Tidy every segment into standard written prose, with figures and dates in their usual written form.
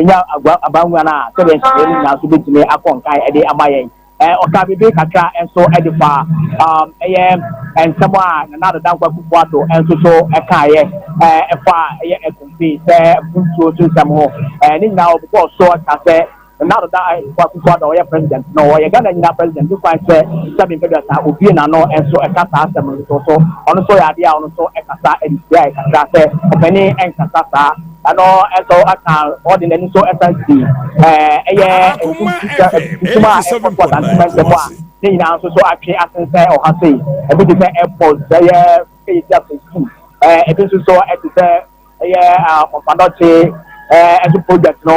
Yɛnya agua abangua no a, sɛdeɛ nhyehyɛeɛ no nyinaa nso bɛtumi akɔ nkan de ama yɛn. Ɔkaa biribi kakra nso de fa ɛyɛ nsɛm a Nana Addo Dankwa Akufo-Addo nso so kaeɛ ɛfa ɛyɛ ɛkompe sɛ mpuntuo so nsɛm ho. Ne nyinaa ɔbobɔɔ so ka sɛ Nana Addo Dankwa Akufo-Addo a ɔyɛ president no, ɔyɛ Ghana nyinaa president, ne kwan sɛ sɛbe mfɛduasa obue n'ano nso ɛka saa asɛm no nso so. Ɔno nso yɛ adeɛ a ɔno nso ɛkasa de tiae kakra sɛ ɔpanin ɛnkasa saa. Ɛno nso aka ɔde n'ani nso san si ɛyɛ nkum a ɛkɔ so Asante mantam a ne nyinaa nso so atwe asensɛn ɔha sei. Ebi te sɛ airport, ɛyɛ Kejetia Phase 2, ebi nso so ɛte sɛ ɛyɛ Kɔmpanɔkye ɛso project no,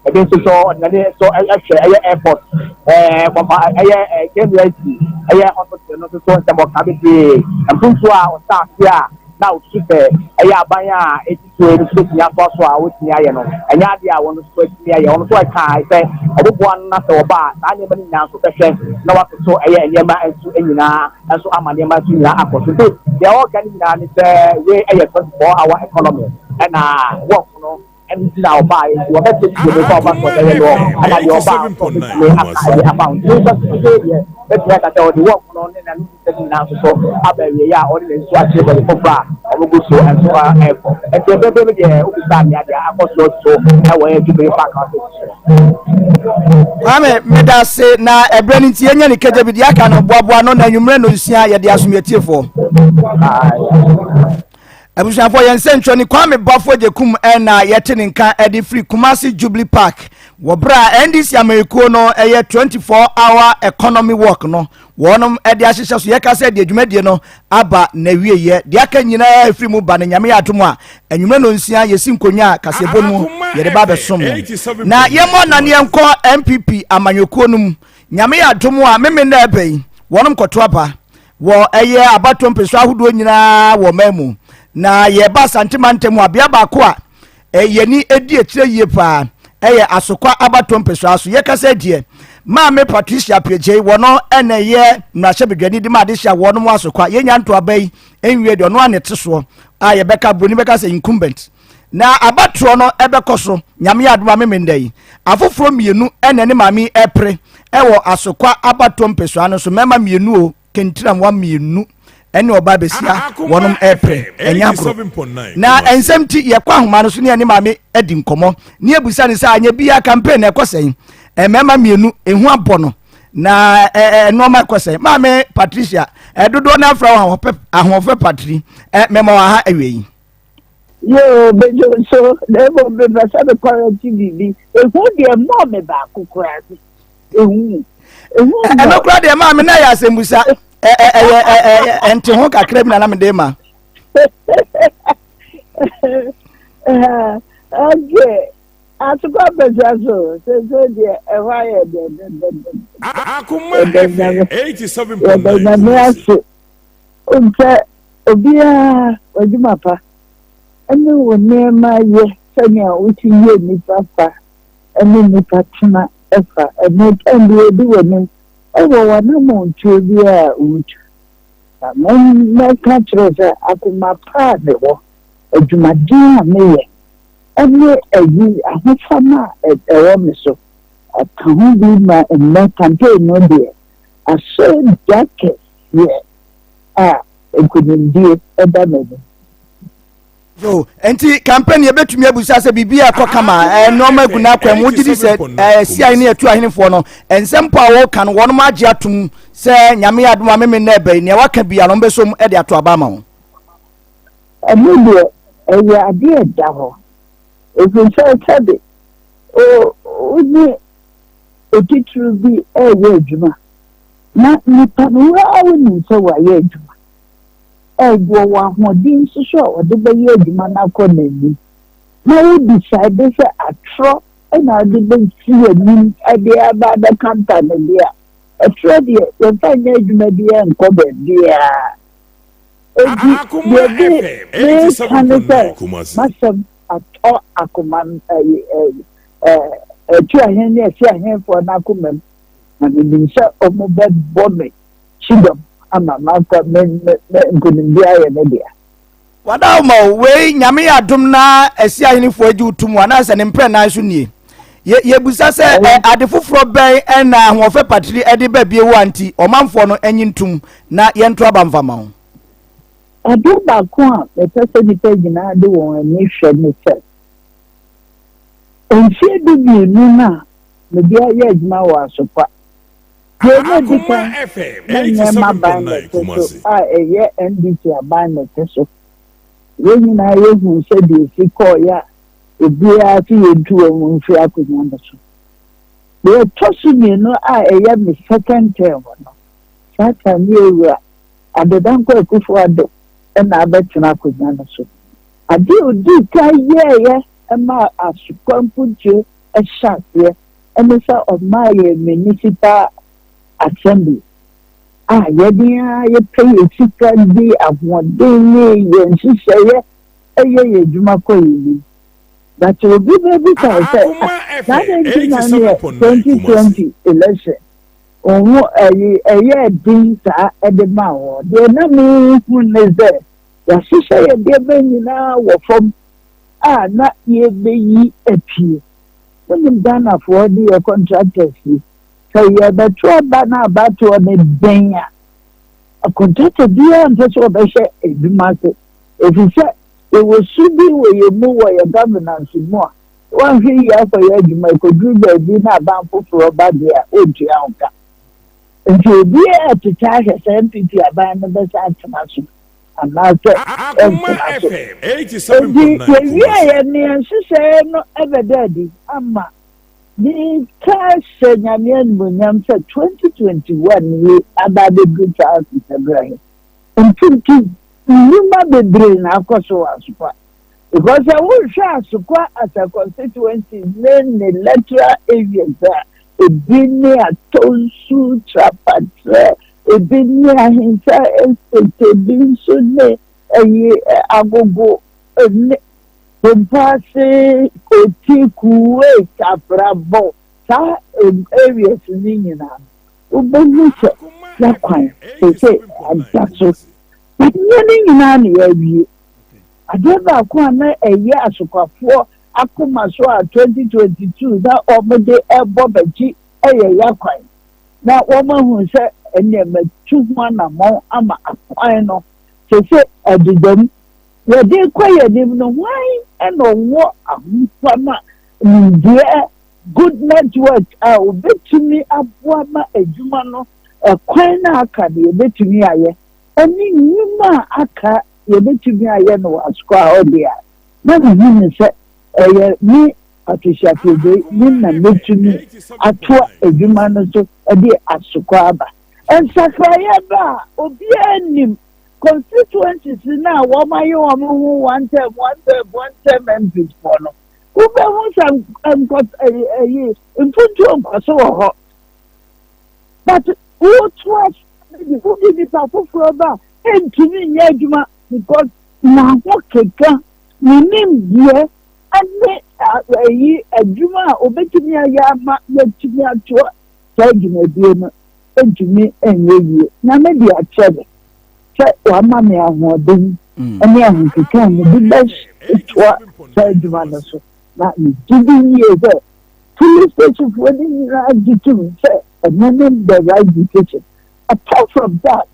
ebi nso so ɔde n'ani nso ɛhwɛ ɛyɛ airport, kɔmpa ɛyɛ KMUST, ɛyɛ hospital no nso so nsɛm ɔka bebree. Mpuntuo a ɔhyɛ ase a na osusu sɛ ɛyɛ aban a edi so yi no nso betumi atoa so a wotumi ayɛ no, ɛnyɛ ade a wɔn nso atumi ayɛ. Wɔn nso ɛkae sɛ ɔboboa no na sɛ wɔba a, saa nneɛma no nyinaa nso bɛhwɛ na watoto ɛyɛ nneɛma nso nyinaa nso ama nneɛma nso nyinaa akɔ so. Nti deɛ ɔreka no nyinaa ne sɛ wei ɛyɛ 24 hour economy ɛna work no. Ɛno nti na ɔbaa nti wɔbɛte deɛ nipa ɔba so ɔbɛyɛ noɔ ɛna deɛ ɔbaa nso ɔbɛtumi aka ɛde ama wo. Nti nso sɛ deɛ bɛtumi aka sɛ ɔde wɔk no ne n'ano sɛ ne nyinaa nso so aba awieeɛ a ɔde n'ani so akyerɛ baabi foforɔ a wɔn gu so nso ɛrekɔ. Nti ɛbɛbɛ no deɛ wobisa me adeɛ akɔ so so ɛwɔ yɛ Jubilee Park ase so. Kwame, meda ase na ɛberɛ no nti yɛnya ne kagya bi deɛ aka no boaboa no na anwummerɛ no nsia yɛde asom yɛtiefoɔ. Abusuafoɔ, yɛn nsɛntwerɛni Kwame Bafo Agyekum na yɛte ne nka de firi Kumasi Jubilee Park wɔ berɛ a NDC amanyɔkuo no ɛyɛ 24 hour economy walk no wɔnom de ahyehyɛ so. Yɛka sɛ deɛ dwumadie no aba n'awieɛ, deɛ aka nyinaa ɛfiri mu ba no, Nyame yɛ adom a anwummerɛ no nsia yɛsi nkonnwa a kaseɛbɔ no mu yɛde ba abɛsom mo. Na yɛmmɔ nane yɛnkɔ NPP amanyɔkuo no mu. Nyame yɛ adom a meme nna ɛbɛ yi wɔnom kɔto aba Wɔ ɛyɛ abatoɔ mpɛsua ahodoɔ nyinaa wɔ ɔman mu. Na yɛba Asante mantam a, bea baako a yɛni di akyire yie paa ɛyɛ Asokwa abatoɔ mpɛsua so. Yɛkasa deɛ, Maame Patricia Appiagyei, wɔno ɛna ɛyɛ mmarahyɛbadwani de ma adehye a wɔnom wɔ Asokwa. Yɛnya ntoaba yi nwie deɛ ɔno a na ɛte soɔ a yɛbɛka buroni bɛka sɛ incumbent. Na abatoɔ no ɛbɛkɔ so Nyame yɛ adom a Memenda yi. Afoforɔ mmienu ɛna ɛne maame yi ɛpere ɛwɔ Asokwa abatoɔ mpɛsua no so, mmarima mmienu o, kentiramoa mmienu ɛne ɔbaa besia wɔnom ɛpere, ɛnyɛ agorɔ. Na nsɛm ti yɛkɔ ahoma no so ne ɛne maame adi nkɔmmɔ ne abusa ne sɛ anyɛ biara campaign na ɛkɔ sɛn, mmarima mmienu ehu abɔ no na nneɛma ɛkɔ sɛn. Maame Patricia, ɛdodoɔ no afra wɔ ahoɔfɛ patri, mɛma wɔ ha awie yi. Yoo, bedwo so, na mmom mepɛ sɛ mekɔrɛkye biribi. Ehu deɛ mmɔɔ me baako koraa bi. Ehu. Ehu mmɔ. Ɛno koraa deɛ maa me na yɛ asɛmbusa. Ɛyɛ ɛnte ho kakra bi na na mede ma. Okay. Asokwa mpɛsua so, sese deɛ ɛhɔ ayɛ dɛdɛdɛdɛ. Akoma FM 87.9. Yɛda Nyame ase. Sɛ obiara w'adwuma pa ne wo nneɛma yɛ sɛnea wosi yɛ nnipa fa ne nnipa tena fa ɛno tɛm bi edi w'anim wɔ w'anammɔntuo biara a wotu. Na mɛka kyerɛ wo sɛ akoma pa a mewɔ, adwumaden a meyɛ ne ayi ahofama a ɛwɔ me so ka ho bi ma nnɛ campaign no deɛ ahyɛ dwa kɛseɛ a nkonimdie da m'anim. So nti campaign yɛbɛtumi abusa sɛ biribi a ɛkɔ kama, nneɛma agu n'akwan mu, wogye di sɛ sian ne atu ahenefoɔ no nsɛm po a wɔka no wɔnom agye atom sɛ Nyame yɛ adom a meme nnɛ ɛbɛyi nea waka bia no wɔbɛsom de ato aba ama wo? Ɛno deɛ ɛyɛ adeɛ ɛda hɔ, ɛfiri sɛ sɛbe wo ne otitiriw bi reyɛ adwuma na nipa no wo ara wonim sɛ wayɛ adwuma. Ɛ, wɔwɔ ahoɔden nso so a wɔde bɛyɛ adwuma no akɔ n'anim. Na wo decide sɛ atorɔ na wode bɛsi anim de aba abɛkanta no deɛ a, ɛtorɔ deɛ yɛmfa nyɛ adwuma biara nkɔ baabiara. Enti Akoma deɛ de FM meka ne sɛ 87.9 Kumasi. m'asɛm atɔ akoma ɛyi ɛyi ɛɛ atuahen ne asiahenfoɔ no akoma mu. Na menim sɛ wɔbɛbɔ me kyidɔm ama makɔ me me me nkonimdie ayɛ me dea. Wada wo ma o, wei Nyame yɛ adom na asi ahenefoɔ agye wo to mu anaasɛ ne mprɛ nan so nie. Yɛbusa sɛ ade foforɔ bɛn ɛna Ahoɔfɛ Patiri ɛde ba bio a nti ɔmanfoɔ no ɛnye ntom na yɛnto aba mfa ma wo? Adeɛ baako a mepɛ sɛ nnipa nyinaa de wɔn ani hwɛ ne sɛ, mfeɛ dumienu no a mede ayɛ adwuma wɔ Asokwa, deɛ na ɛdi kan na nyɛ m'aban na ɛte so a ɛyɛ NDC aban na ɛte so. Yɛn nyinaa yɛhuu sɛdeɛ ɛsi kɔeɛ a obiara se yɛntu wɔn mfiri akonnwa no so. Deɛ ɛtɔ so mmienu a ɛyɛ me second term no, saa time no yɛwura Addo Dankwa Akufo Addo na abɛtena akonnwa no so. Adeɛ a ɔdii kan yɛeɛ maa Asokwa mpuntuo hyɛ aseɛ ne sɛ ɔmaa yɛn Municipal Assembly a yɛn ara yɛpɛ yɛn sika de ahoɔden ne yɛn nhyehyɛeɛ yɛ yɛn adwuma kɔ yɛn anim. But obi bɛbisa wo sɛ, ah, na adɛn nti na neɛ 2020 election wo ɛyi ɛyɛɛ den saa ɛde maa wɔn? Deɛ na mehu ne sɛ yɛahyehyɛ yɛn nneɛma nyinaa wɔ fam a na yɛbɛyi apue. Wonim Ghanafoɔ ne yɛ contractors yi, sɛ yɛbɛto aba na abatoɔ no bɛn a, contractor biara mpɛ sɛ ɔbɛhyɛ adwuma ase Efisɛ yɛwɔ su bi wɔ yɛn mu wɔ yɛn governance mu a, woanhwɛ yie akɔyɛ adwuma, ɛkɔduru baabi na aban foforɔ ba deɛ a, ɔntua wo ka. Nti obiara retete ahwɛ sɛ NPP aban no bɛsan atena so anaasɛ ɛntena so. Enti yɛwieeɛ no, yɛn nhyehyɛeɛ no bɛda adi ama meka hyɛ Nyame animuonyam sɛ 2021 yi aba abɛduru saa nsɛberɛ yi. Nti Nnwuma bebree na akɔ so wɔ Asokwa because sɛ wohwɛ Asokwa as a constituency ne ne electoral areas a, ebi ne Atonsu, Trapatrɛ, ebi ne Ahensa Estate, ebi nso ne ɛyi Agogo ne Pompaase, Oti, Kuwait, Aprabɔ, saa areas no nyinaa no, wobɛhu sɛ yɛakwan seesei ada so. Ɛnyɛ ne nyinaa na yɛawie. Adeɛ baako a na ɛyɛ asokwafoɔ akoma so a 2022 na wɔde rebɔ m'akyi yɛ y'akwan. Na wɔahu sɛ ɛnneɛ matu ho anammɔn ama akwan no. Seesei ɛdeda mu. Yɛde rekɔ yɛn anim no, hwan na ɔwɔ ahofama, nimdeɛ, good network a ɔbɛtumi aboa ma adwuma no, ɛkwan no a aka no yɛbɛtumi ayɛ? ne nnwuma a aka yɛbɛtumi ayɛ no wɔ asukɔ a hɔ deɛ a, na mehu no sɛ ɛyɛ me Patricia Fiedoi me na mɛtumi atoa adwuma no so de asukɔ aba. Nsakraeɛ ba a, obiara nnim. Constituencies no a wɔayɛ wɔn ho one term, one term, one term MPs foɔ no, wobɛhu sɛ nkɔ ɛyi mpuntuo nkɔ so wɔ hɔ. But wotoa so no de wode nipa foforɔ ba a ɛntumi nyɛ adwuma because n'ahokeka, ne nimdeɛ ne ɛyi adwuma a obetumi ayɛ ama yɛatumi atoa saa dwumadie no ntumi nyɛ yie. Nyame de akyɛ me sɛ wama me ahoɔden mm. ne ahokeka a mede bɛtoa saa adwuma no so na megye di yie sɛ Police station foɔ no nyinaa gye tom sɛ ɛno ne the right decision. Apart from that,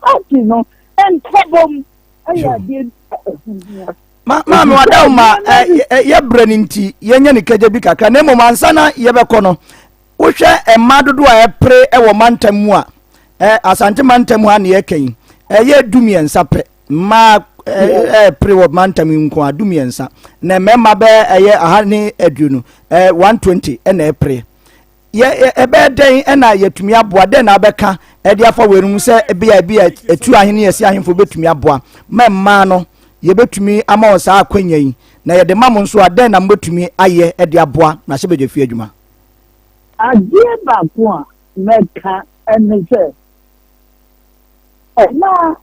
party no nkabom ɛyɛ adeɛ bi a ɛho hia. Maame wada wo ma yɛbrɛ no nti yɛnyɛ ne kagya bi kakra na mmom ansa na yɛbɛkɔ no wohwɛ mmaa dodoɔ a ɛpere wɔ mantam mu a Asante mantam ha ne yɛka yi ɛyɛ 13 pɛ mmaa ɛɛpere wɔ mantam yi nko a 13 na mmarima bɛyɛ ɛyɛ 120 120 ɛna ɛpere yɛ ɛbɛyɛ dɛn ɛna yɛtumi aboa dɛn na abɛka ɛde afa wɔ enum sɛ ebi a ebi a etu ahene yɛsi ahemfo bɛtumi aboa ma mmaa no yɛbɛtumi ama wɔn saa akwanya yi na yɛde ma mo nso a dɛn na mobɛtumi ayɛ ɛde aboa na ahyɛ badwa fie adwuma. Adeɛ baako a mɛka ɛne sɛ mmaa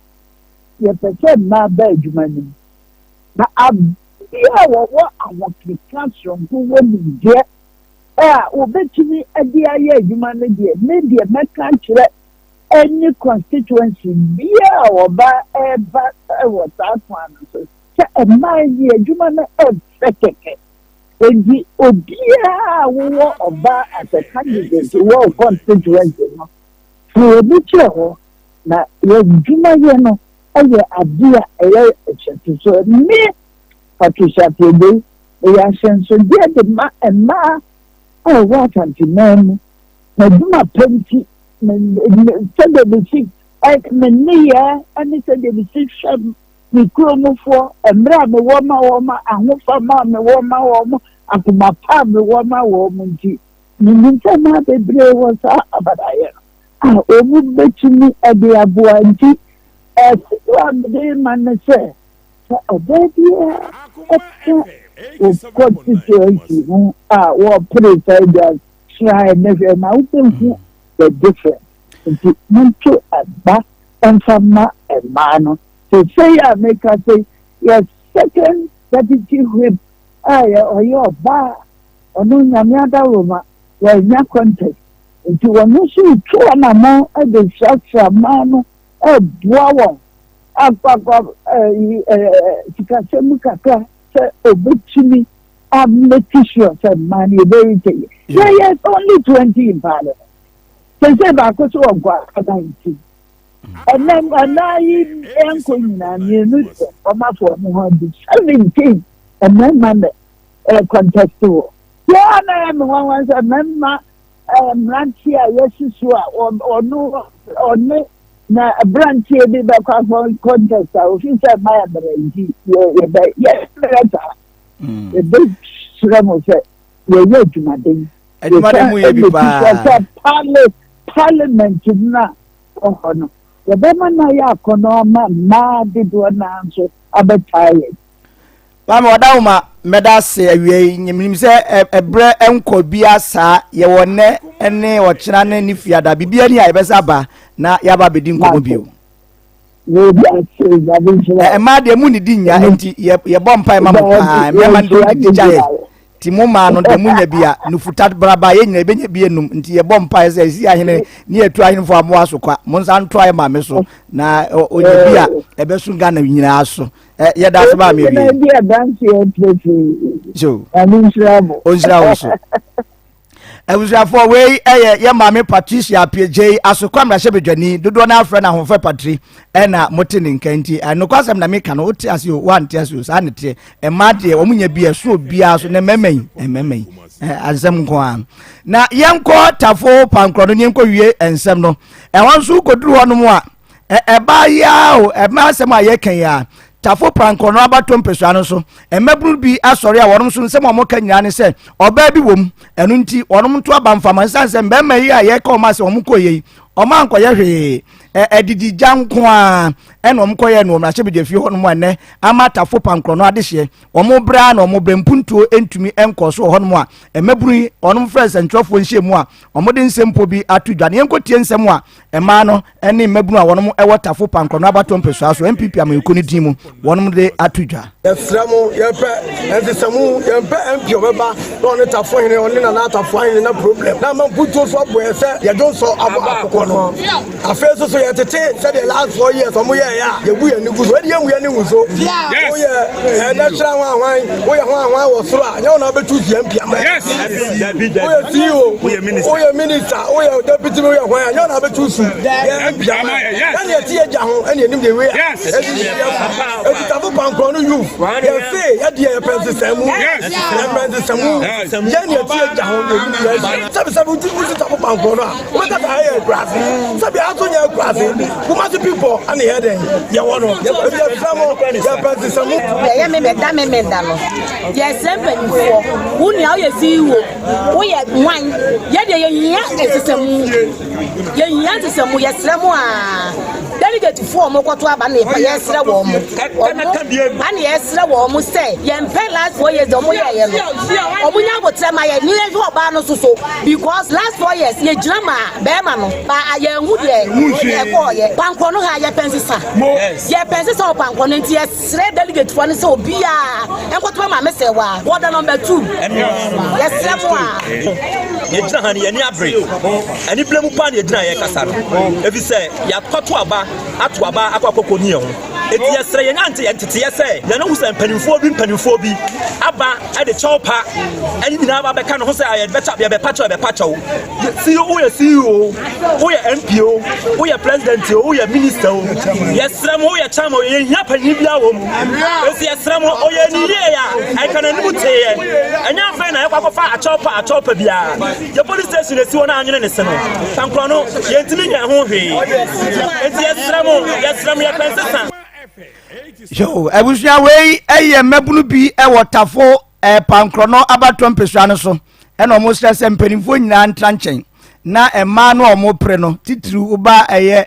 Yɛpɛ sɛ mmaa ba adwuma no mu, na bere a wɔwɔ ahokeka soronko wɔ nimdeɛ a wɔbɛtumi de ayɛ adwuma no deɛ, me deɛ mɛka akyerɛ any constituency biara a ɔbaa reba wɔ saa kwan no so sɛ mmaa yi adwuma no ɛfɛ kɛkɛ. Enti obiara a wowɔ ɔba as a candidate wɔ wo constituency no, fa w'ani kyerɛ hɔ na w'adwumayɛ no yɛ ade a ɛyɛ hyɛtosoɔ. Me, Patricia Appiagyei, meyɛ ahyɛnsodeɛ de ma mmaa a ɛwɔ Asanteman mu. M'adwuma pa nti, me, me, sɛdeɛ mesi, me nneyɛɛ ne sɛdeɛ mesi hwɛ me kuromfoɔ, mmerɛ a mewɔ ma wɔn, ahofama a mewɔ ma wɔn, akoma pa a mewɔ ma wɔn nti, menim sɛ mmaa bebree wɔ saa abadaeɛ no a wɔn bɛtumi de aboa nti, afotuo a mede rema ne sɛ, sɛ ɔbaa biara ɛka wɔ constituency ho a wɔpere saa dwa srae ne hwɛ na wobɛhu the difference. Nti monto aba mfa mma mmaa no. Seesei a mekasa yi, yɛ second deputy whip a yɛ ɔyɛ ɔbaa, ɔno Nyame adaworoma, wanya contest. Nti ɔno nso retu anammɔn de srasra mmaa no reboa wɔn akɔ akɔ ɛyi ɛɛ sikasɛm mu kakra sɛ obetumi a make sure sɛ mmaa no yɛbɛretain. Yɛyɛ only 20 in parliament. Sese baako so wɔ nkɔ aka 19. Ɛnɛ ɛnaa yi nkɔ nyinaa mmienu deɛ wɔn afɔ wɔn ho adi 17 mmarima na ɛɛ contest wɔ. Yɛ a na ɛyɛ me nwanwa sɛ mmarima ɛɛ mmeranteɛ a yɛsusu a ɔno ɔne na aberanteɛ bi bɛkɔ akɔ contest a ofi sɛ mma yɛ mmerɛ nti yɛ yɛbɛ yɛ mmerɛ saa. Yɛbɛsrɛ mo sɛ yɛyɛ adwumaden. Adwuma de mu yɛ bi paa. Sɛ parle parliament no a wɔ hɔ no, yɛbɛma no ayɛ akɔnnɔ ama mmaa dodoɔ no ara nso abɛtaa yɛn. Maame Ɔdawoma, mɛda ase awia yi. Menim sɛ ɛberɛ nkɔ bia saa. Yɛwɔ nnɛ ne ɔkyena ne ne fiada. Biribi ani a yɛbɛsa aba na yɛaba abɛdi nkɔmmɔ bio. Mmaa deɛ mu nidi nya nti yɛbɔ mpae ma mo paa. Mmarima no deɛ wɔdidi gya yɛ. Nti mo mmaa no deɛ monya bi a nufuta braba yɛn nyina yɛbɛnya bi enum nti yɛbɔ mpaeɛ sɛ ɛsi ahene ne yɛtu ahenefo a moa so kwa mo nsa nto ayɛ maame so na ɔnya bi a ɛbɛso Ghana nyinaa so yɛda ase maa me wie so ɔnhyira wo so abusuafoɔ wei ɛyɛ yɛ maame Patricia Appiagyei Asokwa mmarahyɛbadwani dodoɔ no afrɛ no ahoɔfɛ patri ɛna mote ne nka nti nokwasɛm na meka no wote ase o woante ase o saa ne teɛ mmaa deɛ wɔn nya bi ɛso obiara so na mmarima yi mmarima yi asɛm nko ara na yɛnkɔ tafo pankorɔ no ne yɛnkɔ wie nsɛm no ɛhɔ nso kɔduru hɔ nom a ɛbaa yi ara o ɛma asɛm a yɛka yi a tafo pankorɔ no abato mpɛsua no so mmabunu bi asɔre a wɔn nso nsɛm a wɔka nyinaa ne sɛ ɔbaa bi wɔ mu ɛno nti wɔn nto aba mfama nsan sɛ mmarima yi a yɛka wɔn asɛ wɔn kɔ yɛ yi wɔn ankɔyɛ hwee ɛdidi gya nko ara ɛna wɔn kɔyɛ no wɔ mmarahyɛbadwafie hɔ nom a nnɛ ama atafo pankorɔ no adehyeɛ wɔn brɛ a na wɔn brɛ mpuntuo ntumi nkɔ so wɔ hɔ nom a mmabunu yi wɔn frɛ nsɛntwerɛfoɔ nhyiamu a wɔn de nsɛmpo bi ato dwa na yɛnkɔtie nsɛm a mmaa no ne mmabunu a wɔn wɔ tafo pankorɔ no abatoɔ mpɛsua so NPP amanyɔkuo no din mu wɔn de ato dwa. Yɛsrɛ mo, yɛpɛ nsesamu, yɛmpɛ MP ɔbɛba na ɔne Tafo hene, ɔne Nana Atafo ahene na problem na ama mpuntuo so abɔ yɛ sɛ yɛdwo nsɔ abɔ akokɔ no. Afei nso so yɛtete sɛdeɛ last 4 years ɔmo yɛɛyɛ a yɛbu yɛn ani gu so. Ɛde yɛmmu yɛn ani ngu so. Woyɛ ɛnɛhyerɛ ho ahwan, woyɛ ho ahwan wɔ soro a, nyɛ wo na wobɛtu si MP ama yɛn. Woyɛ CEO, woyɛ minister, woyɛ deputy, woyɛ hwan a, nyɛ wo na wobɛtu su yɛn MP ama yɛn. Ɛne yɛte yɛ gya ho, ɛne yɛnim deɛ wei a ɛde si yɛn fa. Eti Tafo Pankorɔ no youth, yɛse yɛdeɛ yɛpɛ nsesamu, yɛpɛ nsesamu, yɛn ne yɛte yɛ gya ho, yɛnim deɛ ɛsi. Sɛbi sɛbi wosi Tafo Pankorɔ no a, wobɛka sɛ ayɛ akurase sɛbi aso nyɛ akurase Kumasi people ɛne yɛ dɛn yɛwɔ no ebi yɛsrɛ mo yɛpɛ nsesa mu. Yɛyɛ me mɛda me mɛda no yɛsrɛ mpanyinfoɔ wo nua woyɛ CEO woyɛ hwan yɛdeɛ yɛhia nsesamu yɛhia nsesamu yɛsrɛ mo a delegate foɔ ɔmo kɔto aba no yɛpɛ yɛsrɛ wɔn mo ɔmo ana yɛsrɛ wɔn mo sɛ yɛmpɛ last 4 years deɛ ɔmo yɛɛyɛ no ɔmo nya abotrɛ ma yɛ ne yɛhwɛ ɔbaa no so so because last 4 years yɛgyina ma bɛrima no ba yɛnhu deɛ ɛkɔɔyɛ pankorɔ no ha yɛpɛ nsesa yɛpɛ nsesa wɔ pankorɔ no nti yɛsrɛ delegate foɔ no sɛ obiaa nkɔtoma ma me sɛ wa wɔda number 2 yɛsrɛ mo a. Yɛgyina ha no yɛni abere ani bere mu paa na yɛgyina yɛkasa no ɛfiri sɛ yɛakɔto aba ato aba akɔ akɔkɔ ni yɛn ho. Eti yɛsrɛ yɛn ante yɛn teteɛ sɛ yɛn ahu sɛ mpanimfoɔ bi mpanimfoɔ bi aba de kyɛw pa ɛne nyinaa aba bɛka ne ho sɛ yɛbɛkyɛ yɛbɛpa kyɛw yɛbɛpa kyɛw. CEO woyɛ CEO woyɛ MP o woyɛ president o woyɛ minister o yɛsrɛ mo woyɛ chairman o yɛnhia panyin biara wɔ mu. Eti yɛsrɛ mo ɔyɛ ne yie a ɛnka n'anim teeɛ ɛnyɛ afei na yɛkɔ akɔfa akyɛw pa akyɛw pa biara. Yɛ police station esi hɔ na anwene ne se no tankorɔ no yɛntumi nyɛ ho hwee. Eti yɛsrɛ mo yɛsrɛ mo yɛpɛ nsesa. Yo, abusua wei ɛyɛ mmabunu bi ɛwɔ Tafo Pankorɔno abatoɔ mpesua no so ɛna wɔn srɛ sɛ mpanimfoɔ nyinaa ntra nkyɛn na mmaa no a wɔn pere no titiriw woba ɛyɛ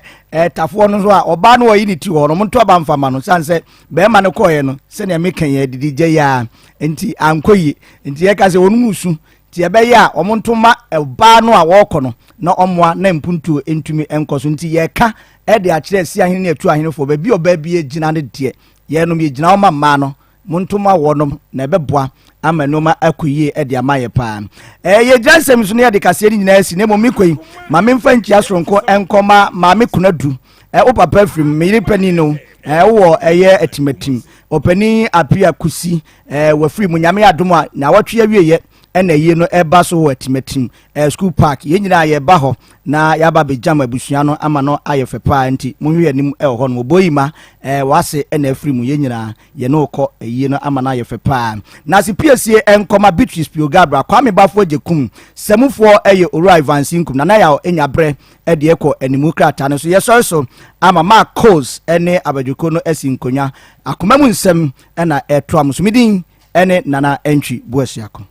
tafoɔ no so a ɔbaa no ɔyi ne ti hɔ no wɔn nto aba nfama no san sɛ bɛrima no kɔɔɛ no sɛnea meka yɛ didi gya yi a nti ankɔ yie nti yɛka sɛ wɔn mu su nti ɛbɛyɛ a wɔn nto ma ɔbaa no a wɔrekɔ no na ɔmoa na mpuntuo ntumi nkɔ so nti yɛka ɛde akyerɛ asi ahene ne atu ahenefoɔ baabi ɔbaa bi gyina no deɛ yɛnom yɛgyina hɔ ma mmaa no monto ma wɔnom na ɛbɛboa ama nneɛma akɔ yie ɛde ama yɛ paa. Yɛgyina nsɛm so no yɛde kaseɛ no nyinaa asi na mmom mekɔ yi ma memfa nkyia soronko nkɔma Maame Kunadu. Wo papa firim meyere panin no wowɔ ɛyɛ atimatim ɔpanin Apia Kusi wafiri mu. Nyame adom a na wɔtwe awieyɛ ɛna yie no ɛba so wɔ atimatim school park. Yɛn nyinaa yɛba hɔ na yɛaba bɛgyam abusua no ama no ayɛ fɛ paa nti monhwɛ anim ɛwɔ hɔ no ɔbɔ yi ma wase ɛna afiri mu. Yɛn nyinaa yɛne wokɔ ayie no ama no ayɛ fɛ paa. Na se piesie nkɔma Beatrice Pio Gabra Kwame Bafo agye kum sɛmufoɔ ɛyɛ Owura Ivan Sinkum Nana Yaw ɛnya berɛ ɛde ɛkɔ animu krataa no so. Yɛsɔre so ama Mark Coles ɛne abadwoko no asi nkonnwa akoma mu nsɛm ɛna ɛtoa mo so. Medin ɛne Nana Ɛntwi Boasiako.